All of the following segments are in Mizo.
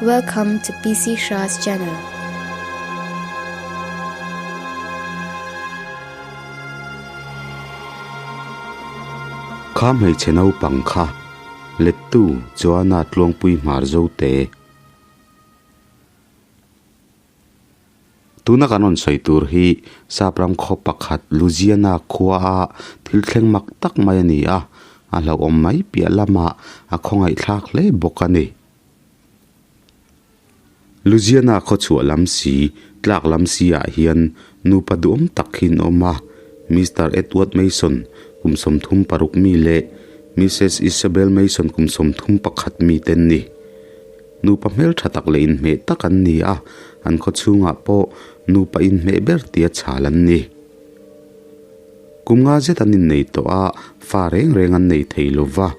Welcome to PC Shah's channel. Kha hmeichhe naupang kha lettu Joanna Tluangpui hmar zo te. Tuna kan rawn sawi tur hi Sapram khaw pakhat Louisiana khua a thil thleng mak tak mai a ni a, a hlauhawm mai piah lamah a khawngaihthlak hle bawk a ni. Louisiana khaw chhuah lam si, tlak lam si ah hian nupa duhawm tak hi an awm a, Mister Edward Mason kum 36 mi leh Missus Isabel Mason kum 31 mi te an ni. Nupa hmeltha tak leh inhmeh tak an ni a, an khaw chhungah pawh nupa inhmeh ber tia chhal an ni. Kum nga zet an innei tawh a, fa reng reng an nei thei lo va.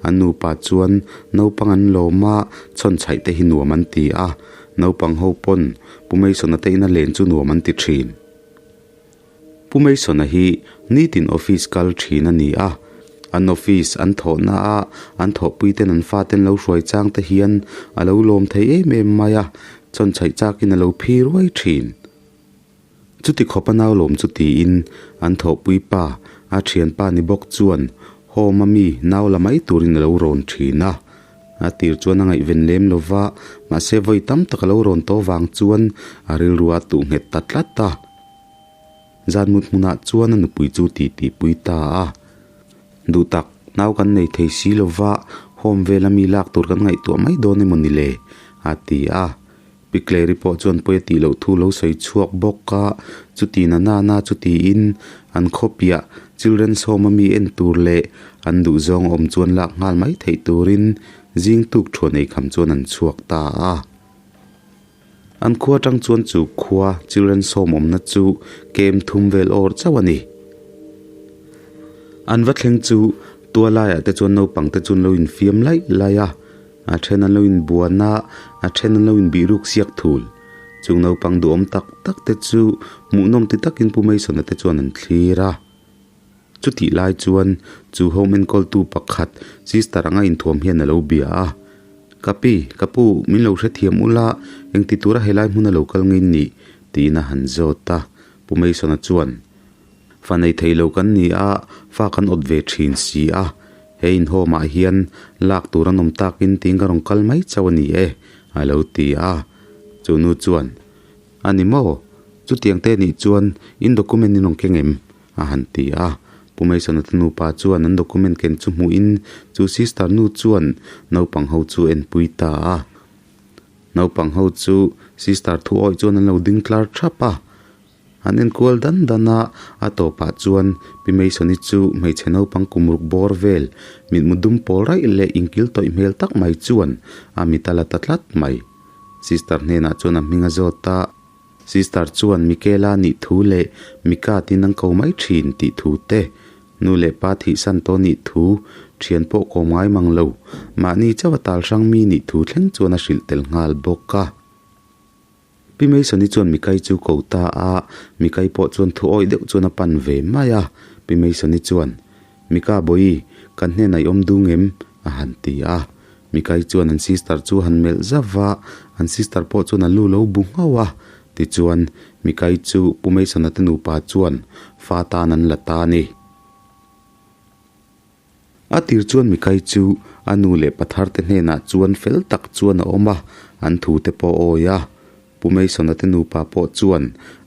An nupa chuan naupang an lawm a, chhawnchhaih te hi nuam an ti a, naupang ho pawn Pu Mason-a te ina len chu nuam an ti thin. Pu Mason-a hi nitin office kal thin a ni a, an office an thawhna a an thawhpui ten an faten lo hruai chang te hian a lo lawm thei em em mai a, chawnchhaih chakin a lo phi ruai thin. Chuti khawp a nau lawm chu tiin an thawhpui pa, a thianpa ni bawk chuan home a mi nau la mai turin a lo rawn thin a. A tir chuan a ngaihven lem lo va, mahse vawi tam tak a lo rawn tawh vang chuan a rilru a tuh nghet ta tlat a. Zan mut hmunah chuan a nupui chu tih tihpui ta a. Duh tak, nau kan nei thei si lo va, home vela mi lak tur kan ngaihtuah mai dawn emaw ni le? a ti a. Pi Clary pawh chuan pawi a tih loh thu lo sawi chhuak bawk a, chuti na na na chu tiin an khawpiah Children's Home a mi en tur leh an duhzawng awm chuan lak nghal mai theih turin zing tuk thuan ei kham chuan an chhuak ta a. An khua atang chuan chu khua Children's Home awmna chu kem thum vel awr chauh a ni. An va thleng chu tualaiah te chuan naupang te chu an lo infiam laih laih a. A then an lo inbuan a, a then an lo inbih ruk siak thul. Chung naupang duhawm tak tak te chu hmuhnawm ti takin Pu Mason-a te chuan an thlir a. Chutih lai chuan chu home enkawltu pakhat sister anga inthuam hian a lo bia a, Ka pi, ka pu, min lo hrethiam ula, engti tura helai hmuna lo kal ngei nih? tiin a han zawt a. Pu Mason-a chuan. Fa nei thei lo kan ni a, fa kan awt ve thin si a, he inhawm ah hian lak tur an awm takin tiin ka rawn kal mai chauh a ni e, a lo ti a. Chu nu chuan, A ni maw? Chutiang te nih chuan in document in rawn keng em? a han ti a. Pu Mason-a te nupa chuan an document ken chu hmuhin chu sister nu chuan naupang ho chu enpui ta a. Naupang ho chu sister thu awih chuan an lo ding tlar thap a. An enkual dan dan a, a tawpah chuan Pi Mason-i chu hmeichhe naupang kum ruk bawr vel, mitmu dum pawl raih leh inkil tawih hmel tak mai chuan a mit a la ta tlat mai. Sister hnenah chuan a hming a zawt a, Sister chuan Michaela nih thu leh Mika tin an ko mai thin tih thu te, nu leh pa thihsan tawh nih thu, thian pawh kawm ngai mang lo, mahni chauh a tal hrang mi nih thu thleng chuan a hrilh tel nghal bawk a. Pi Mason-i chuan Mikai chu ko ta a, Mikai pawh chuan thu awih deuh chuan a pan ve mai a. Pi Mason-i chuan, Mika bawi, kan hnenah i awm dung em? a han ti a. Mikai chuan an sister chu a han melh zauh va, an sister pawh chuan a lu lo bu nghauh a. Tichuan, Mikai chu Pu Mason-a te nupa chuan fa tan an la ta a ni. A tir chuan Mikai chu a nu leh pathar te hnenah chuan fel tak chuan a awm a, an thu te pawh a awi a. Pu Mason-a te nupa pawh chuan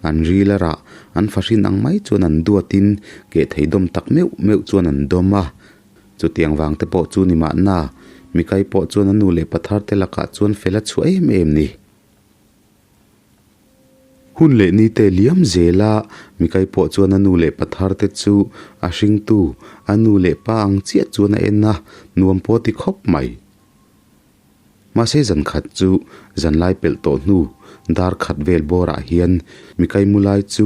an ril a rah, an fahrin ang mai chuan an duatin keh thei dawm tak meuh meuh chuan an dawm a. Chutiang vang te pawh chu ni mahna, Mikai pawh chuan a nu leh pathar te lakah chuan fel a chhuah em em ni. Hun leh ni te liam zel a, Mikai pawh chuan a nu leh pathar te chu a hringtu, a nu leh pa ang chiah chuan a en a, nuam pawh ti khawp mai. Mahse zan khat chu zanlai pelh tawh hnu dar khat vel bawrah hian Mikai mu lai chu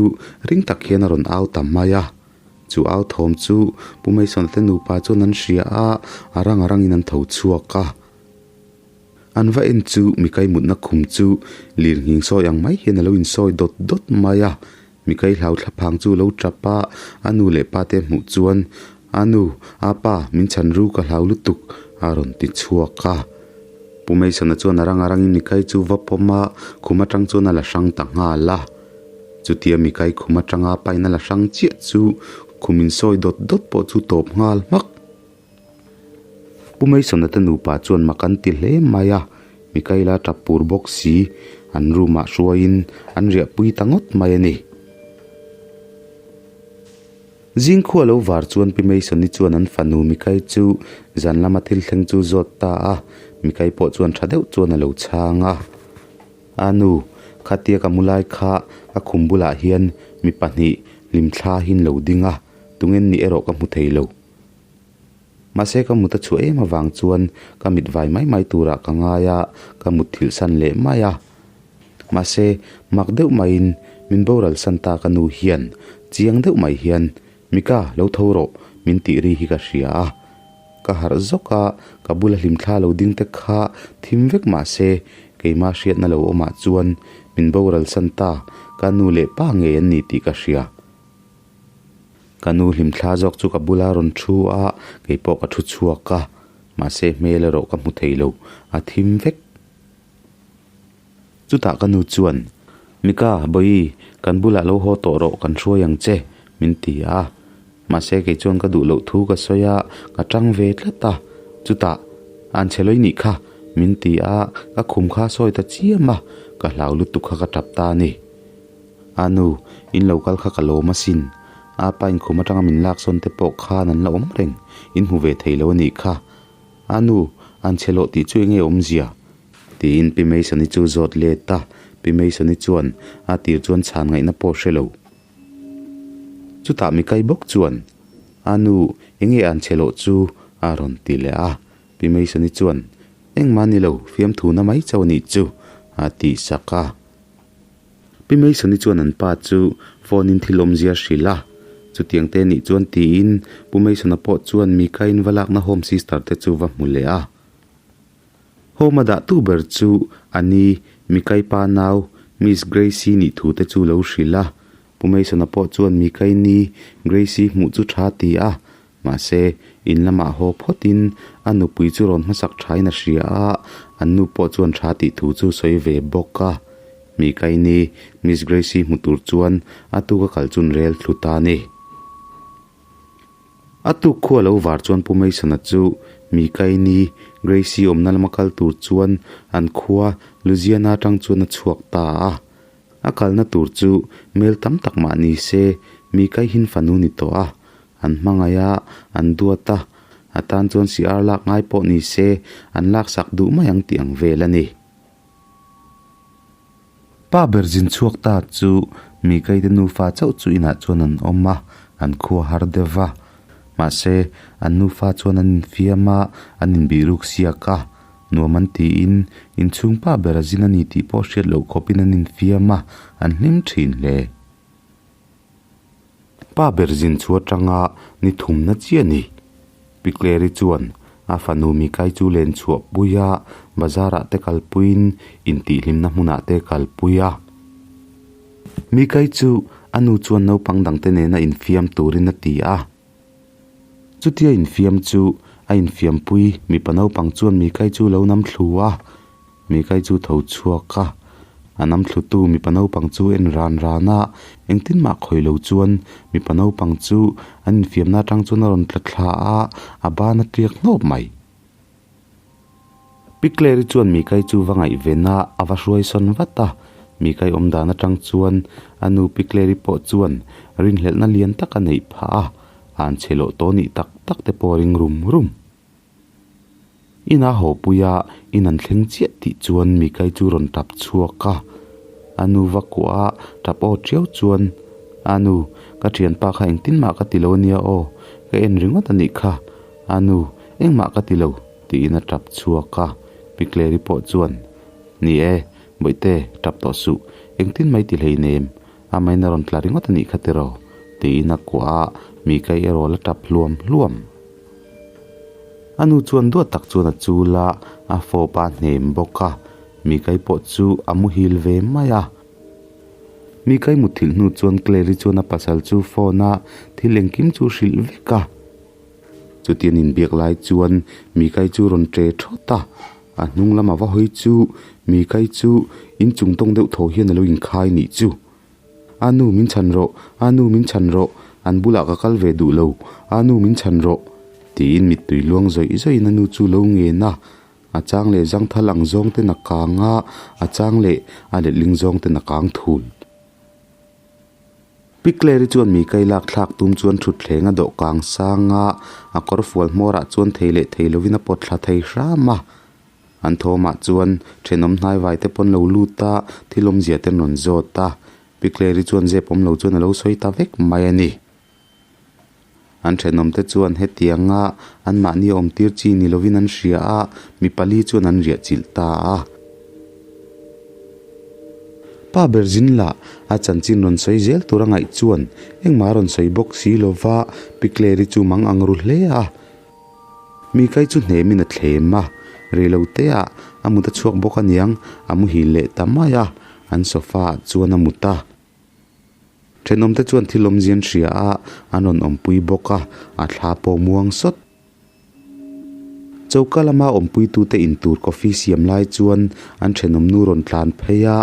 ring tak hian a rawn au ta mai a. Chu au thawm chu Pu Mason-a te nupa chuan an hria a, a rang a rangin an tho chhuak a. An va en chu Mikai mutna khum chu lirnghing sawi ang mai hian a lo insawi dawt dawt mai a. Mikai hlau thlaphang chu a lo tap a, a nu leh pa te hmuh chuan, A nu, a pa, min chhan ru ka hlau lutuk, a rawn ti chhuak a. Pu Mason-a chuan a rang a rangin Mikai chu va pawm a, khum atang chuan a la hrang ta nghal a. Chutia Mikai khum atanga pain a la hrang chiah chu khum insawi dawt dawt pawh chu tawp nghal hmak. Pu Mason-a te nupa chuan mak an ti hle mai a, Mikaela tap pur bawk si, an room ah hruaiin an riahpui ta ngawt mai a ni. Zingkhua lo var chuan Pi Mason-i chuan an fanu Mikai chu zan lama thil thleng chu zawt ta a, Mikai pawh chuan tha deuh chuan a lo chhang a. A nu, khatia ka mu lai kha ka khum bulah hian mi pahnih hlimthla hi an lo ding a, tungen nih erawh ka hmu thei lo. Mahse ka mut a chhuah em avang chuan ka mit vai mai mai turah ka ngai a, ka mut thilh san leh mai a. Mahse mak deuh maiin min boral san ta ka nu hian chiang deuh mai hian Mika lo tho rawh min tih ri hi ka hria a. Ka harh zawk a, ka bula hlimthla lo ding te kha thim vek mahse keimah hriatna lo awmah chuan min boral san ta ka nu leh pa ngei an ni tih ka hria. Ka nu hlimthla zawk chu ka bula rawn thu a, kei pawh ka thu chhuak a, mahse hmel erawh ka hmu thei lo, a thim vek. Chutah ka nu chuan, Mika, Bawi, kan bulah lo haw tawh rawh, kan hruai ang che, min ti a. Mahse kei chuan ka duh loh thu ka sawi a, ka tang ve tlat a. Chutah, An chhe lawih nih kha, min ti a, ka khum kha sawi ta chiam a, ka hlau lutuk kha ka tap ta a ni. A nu, in lo kal kha ka lawm asin. A pa inkhum atanga min lak sawn te pawh khan an la awm reng, in hmu ve thei lo a nih kha. A nu, an chhe loh tih chu enge awmzia? Tiin Pi Mason-i chu zawt let a, Pi Mason-i chuan a tir chuan chhan ngaihna pawh hre lo. Chutah Mikai bawk chuan, A nu, enge an chhe loh chu? a rawn ti leh a. Pi Mason-i chuan, Engmah ni lo, fiamthuna mai chauh a nih chu, a tih sak a. Pi Mason-i chuan an pa chu phone in thil awmzia hrilh a, chutiang te nih chuan tiin Pu Mason-a pawh chuan Mika-in va lakna home sister te chu va hmu leh a. Home a dah tu ber chu a ni Mikai pa nau Miss Grace-i nih thu te chu lo hrilh a, Pu Mason-a pawh chuan Mikai ni Grace-i hmuh chu tha ti a, Mahse, in lamah haw phawtin a nupui chu rawn hmasak thain a hria a, an nu pawh chuan tha tih thu chu sawi ve bawk a. Mikaini, Miss Gracie hmu tur chuan a tuk a kal chun rel thlu ta a ni. A tuk khua lo var chuan Pu Mason-a chu Mikaini, Gracie awmna lama kal tur chuan an khua Louisiana atang chuan a chhuak ta a. A kalna tur chu mel tam tak mah ni se, mi kaihin fanu ni tawh a, an hmangaih a, an duat a, a tan chuan siar lak ngai pawh ni se, an laksak duh mai ang tih ang vel a ni. Pa ber zin chhuak ta chu mi kaite nufa chauh chu inah chuan an awm a, an khua har deuh va. Mahse, an nufa chuan an infiam a, an inbihruk siak a. Nuam an tiin, inchhung pa ber a zin a ni tih pawh hriat loh khawpin an infiam a, an hlim thin hle. Pa ber zin chu atanga ni thumna chiah a ni. Pi Clary chuan a fanu Mikai chu len chhuah pui a, bazar ah te kalpuiin intihhlimna hmunah te kalpui a. Mikai chu a nu chuan naupang dangte nena infiam turin a ti a. Chutia infiam chu a infiampui mipa naupang chuan Mikai chu lo nam thlu a, Mikai chu tho chhuak a, a nam thlutu mipa naupang chu en ran ran a, engtin mah khawi lo chuan mipa naupang chu an infiamna atang chuan a rawn tla thla a, a ban a tliak hnawp mai. Pi Clary chuan Mikai chu va ngaihven a, a va hruai sawn vat a. Mikai awm dan atang chuan a nu Pi Clary pawh chuan rinhlelhna lian tak a neih phah a, a an chhe loh tawh nih tak tak te pawh a ring rum rum. Ina haw pui a, in an thleng chiah tih chuan Mikai chu rawn tap chhuak a. A nu va kuah a, tap aw tiau chuan, A nu, ka thianpa kha engtin mah ka ti lo ania aw, ka en ringawt a nih kha. A nu, engmah ka ti lo, tiin a tap chhuak a. Pi Clary pawh chuan, Ni e, Bawihte, tap tawh suh, engtin mai ti hleinem, a main a rawn tla ringawt a nih kha tiraw, tiin a kuah a, mi kai erawh la tap hluam hluam. A nu chuan duat tak chuan a chul a, a fawp a hnem bawk a, mi kai pawh chu a muhil ve mai a. Mi kai mutthilh hnu chuan Clary chuan a pasal chu phone a thil engkim chu hrilh vek a. Chutian inbiak lai chuan Mikai chu rawn ṭe ṭhawt a, A hnung lama va hawi chu mi kai chu inchung tawng deuh thaw hian a lo inkhai nih chu. A nu min chhan rawh, a nu min chhan rawh, an bulah ka kal ve duh lo, a nu min chhan rawh, tiin mittui luang zawih zawihin a nu chu lo ngen a. A chang leh zangthal ang zawng ten a kang a, a chang leh a letling zawng ten a kang thul. Pi Clary chuan mi kai lak thlak tum chuan thutthleng a dawh kang sang a, a kawr fual hmawrah chuan thei leh thei lovin a pawt thla thei hram a. An thawmah chuan thenawm hnaivai te pawn lo lut a, thil awmzia te an rawn zawt a. Pi Clary chuan zep awm lo chuan a lo sawi ta vek mai a ni. An thenawm te chuan hetianga anmahni awm tir chi ni lovin an hria a, mi pali chuan an riah chilh ta a. Pa ber zin lah a chanchin rawn sawi zel tur a ngaih chuan engmah a rawn sawi bawk si lova Pi Clary chu mang ang ru hle a. Mi kai chu hnemin a thlem a, rei lo te ah a mut a chhuak bawk aniang a muhil leh ta mai a, an sofa ah chuan a mut a. Thenawmte chuan thil awmzia an hria a, an rawn awmpui bawk a, a thla pawh muang sawt. Choka lama awmpuitute intur coffee siam lai chuan an thenawm nu rawn tlan phei a,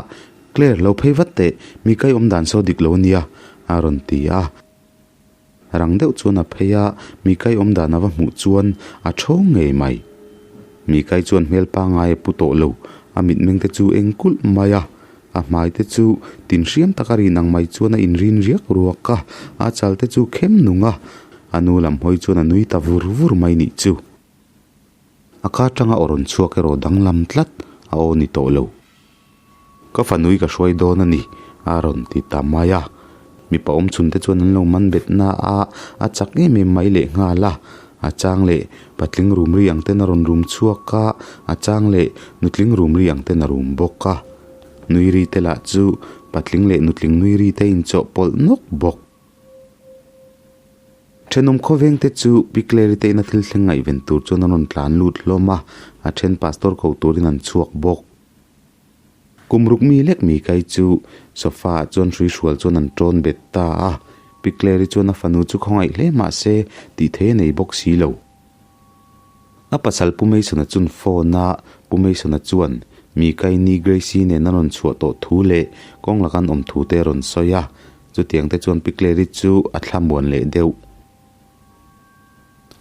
Claire, lo phei vat teh, mi kai awm dan saw dik lo a nia, a rawn ti a. Rang deuh chuan a phei a, mi kai awm dan a va hmuh chuan a thawng ngei mai. Mi kai chuan hmel pangai a pu tawh lo, a mitmeng te chu eng kulh mai a, a hmai te chu tin hriam taka rin ang mai chuan a inrin riak ruak a, a chal te chu khem nung a, a nu lam hawi chuan a nui ta vur vur mai nih chu. A ka tanga aw rawn chhuak erawh danglam tlat a aw ni tawh lo. Ka fanui ka hruai dawn a ni, a rawn ti ta mai a. Mipa awm chhun te chuan an lo man bet na a, a chak em em mai leh nghal a. A chang leh patling rum ri ang ten a rawn rum chhuak a, a chang leh nutling rum ri ang ten a rum bawk a. Nui ri te lah chu patling leh nutling nui ri te inchawhpawlh nawk bawk. Thenawm khawveng te chu Pi Clary te ina thil thleng ngaihven tur chuan an rawn tlan lut hlawm a, a then pastor ko turin an chhuak bawk. Kum ruk mi lek mi kai chu sofa ah chuan hrui hrual chuan an tawn bet ta a, Pi Clary chuan a fanu chu khawngaih hle mah se tih thei a nei bawk si lo. A pasal Pu Mason-a chun phone a, Pu Mason-a chuan mi kai ni Gracie nen a rawn chhuah tawh thu leh kawng laka an awm thu te a rawn sawi a, chutiang te chuan Pi Clary chu a thlamuan leh deuh.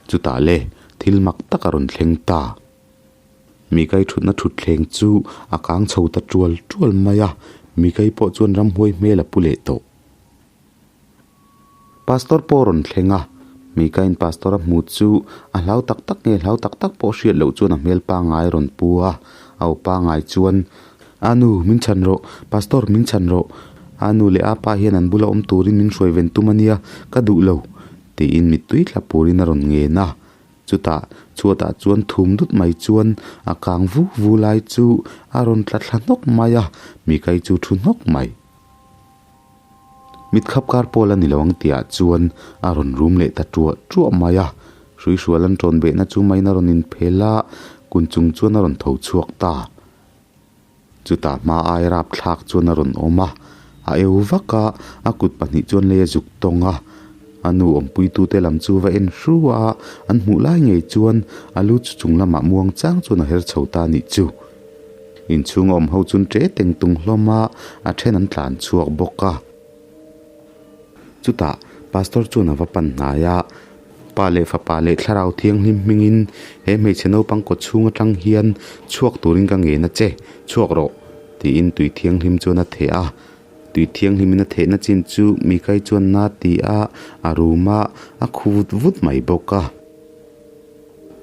Chutah le thil mak tak a rawn thleng ta. Mikai thutna thutthleng chu a kang chho ta tual tual mai a, Mikai pawh chuan ramhuai hmel a pu leh tawh. Pastor pawh a rawn thleng a, Mikaiin Pastor a hmu chu a hlau tak tak nge hlau tak tak pawh hriat loh chuan a hmel pangngai a rawn pu a, a aw pangngai chuan, A nu, min chhan rawh, Pastor, min chhan rawh, a nu leh a pa hian an bula awm turin min hruai ven tum a nia, ka duh lo, tiin mittui thla purin a rawn ngen a. Chutah chhuatah chuan thum dut mai chuan a kang vu vu lai chu a rawn tla thla hnawk mai a, Mikai chu thu hnawk mai. Mitkhap kar pawl a ni lo ang tihah chuan a rawn rum leh ta ṭuah ṭuah mai a, hruihrual an ṭawn behna chu maiin a rawn inphel a, kun chung chuan a rawn tho chhuak ta. Chutah hma ai rapthlak chuan a rawn awm a, a eu vak a, a kut pahnih chuan lei a zuk tawng a, a nu awmpuitute lam chu va en hru a, an hmuh lai ngei chuan a lu chu chung lamah muang chang chuan a her chho ta a nih chu. Inchhung a awm ho chuan ṭe teng tung hlawm a, a then an tlan chhuak bawk a. Chutah Pastor chuan a va pan hnai a, Pa leh Fapa leh Thlarau Thianghlim hmingin he hmeichhe naupang kawt chhung atang hian chhuak turin ka ngen a che, chhuak rawh, tiin tui thianghlim chuan a theh a. Tui thianghlimin a thehna chin chu Mikai chuan na ti a, a rum a, a khu vut vut mai bawk a.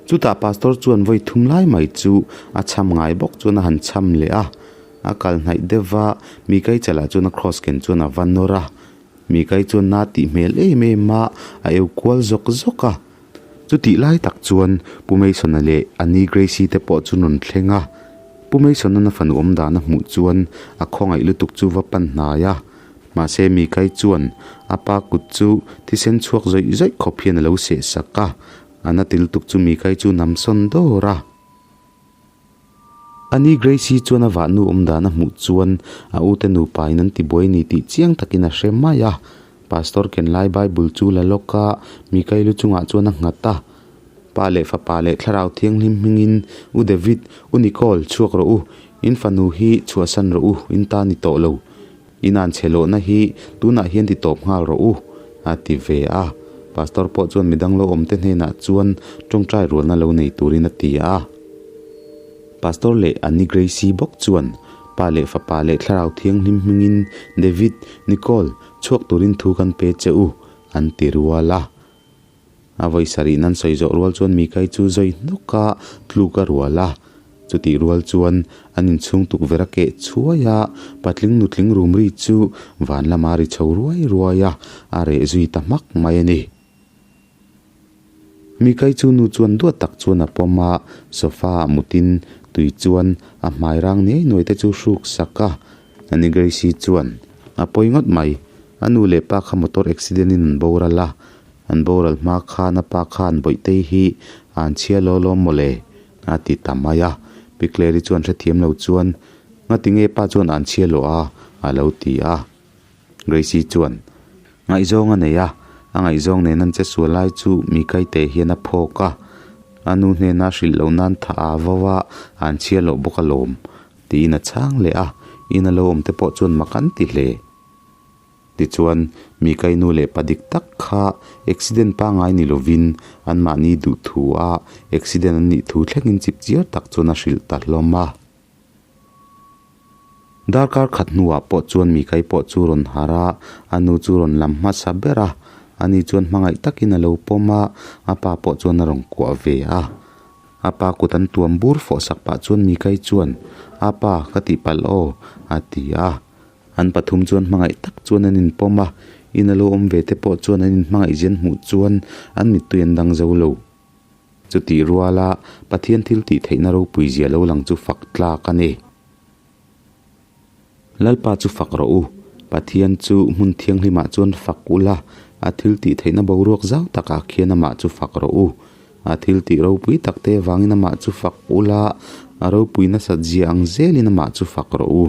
Chutah Pastor chuan vawi thum lai mai chu a chham ngai bawk chuan a han chham leh a, a kal hnaih deuh va, Mikai chalah chuan a cross ken chuan a va nawr a, Mikai chuan na tih hmel em em a, a eu kual zawk zawk a. Chutih lai tak chuan Pu Mason-a leh a ni Gracie te pawh chu rawn thleng a, Pu Mason-a'n a fanu awm dan a hmuh chuan a khawngaih lutuk chu va pan hnai a, mahse Mikai chuan a pa kut chu thisen chhuak zawih zawih khawp hian a lo seh sak a, a na ti lutuk chu Mikai chu nam sawn dawr a. A ni Gracie chuan a vahnu awm dan a hmuh chuan a ute nupa in an ti buai ni tih chiang takin a hre mai a. Pastor ken lai Bible chu la lawk a, Mikailu chungah chuan a nghat a. Pa leh Fapa leh Thlarau Thianghlim hmingin U David, U Nicole, chhuak rawh u. In fanu hi chhuahsan rawh u, in ta ni tawh lo. In an chhe lawhna hi tunah hian ti tawp nghal rawh u, a ti ve a. Pastor pawh chuan midang lo awmte hnenah chuan tawngtai rualna lo nei turin a ti a. Pastor leh Annie Gracie bawk chuan Pa leh Fapa leh Thlarau Thianghlim hmingin David, Nicole, chhuak turin thu kan pe che u, an ti rual a. A vawi sarih nan sawi zawh rual chuan Mikai chu zawi hnawk a, tluk a rual a. Chutih rual chuan an inchhung tukverh a keh chhuai a, patling nutling rum ri chu van lama ri chho ruai ruai a, a reh zui ta hmak mai a ni. Mikai chu nu chuan duat tak chuan a pawm a, sofa ah mutin tui chuan a hmai rang niai nuai te chu hruk sak a. Ani Gracie chuan, A pawi ngawt mai, a nu leh pa kha motor accident in an boral a, An boral hma khan a pa khan Bawihtei hi an chhia law lawm mawle a ti ta mai a. Pi Clary chuan hrethiam lo chuan, Ngati nge pa chuan an chhia lawh a? a lo ti a. Gracie chuan, Ngaihzawng a nei a, a ngaihzawng nen an che sual lai chu mi kaite hian a phawk a, a nu hnena hrilh loh nan tha a vo a, an chhia loh bawk alawm, tiin a chhang leh a. Ina lo awm te pawh chuan mak an ti hle. Tichuan, mi kainu leh pa dik tak kha accident pangngai ni lovin anmahni duh thu a accident an nih thu thlengin chip chiar tak chuan a hrilh ta hlawm a. Darkar khat hnuah pawh chuan mi kai pawh chu rawn harh a, a nu chu rawn lam hmasa ber a, ani chuan hmangaih takin a lo pawm a, a pa pawh chuan a rawn kuah ve a. A pa kut an tuam bur fawh sak pah chuan mi kai chuan, A pa, ka tihpalh aw, a ti a. An pathum chuan hmangaih tak chuan an inpawm a, in a lo awm ve te pawh chuan an inhmangaih zian hmuh chuan an mittui an dang zo lo. Chutih ruala Pathian thil tih theihna ropui zia lo lang chu fak tlak a ni. Lalpa chu fak rawh u, Pathian chu hmun thianghlimah chuan fak ula, a thil tih theihna boruak zau takah khian amah chu fak rawh u. A thil tih ropui takte vangin amah chu fak ula, a ropui nasat zia ang zelin amah chu fak rawh u.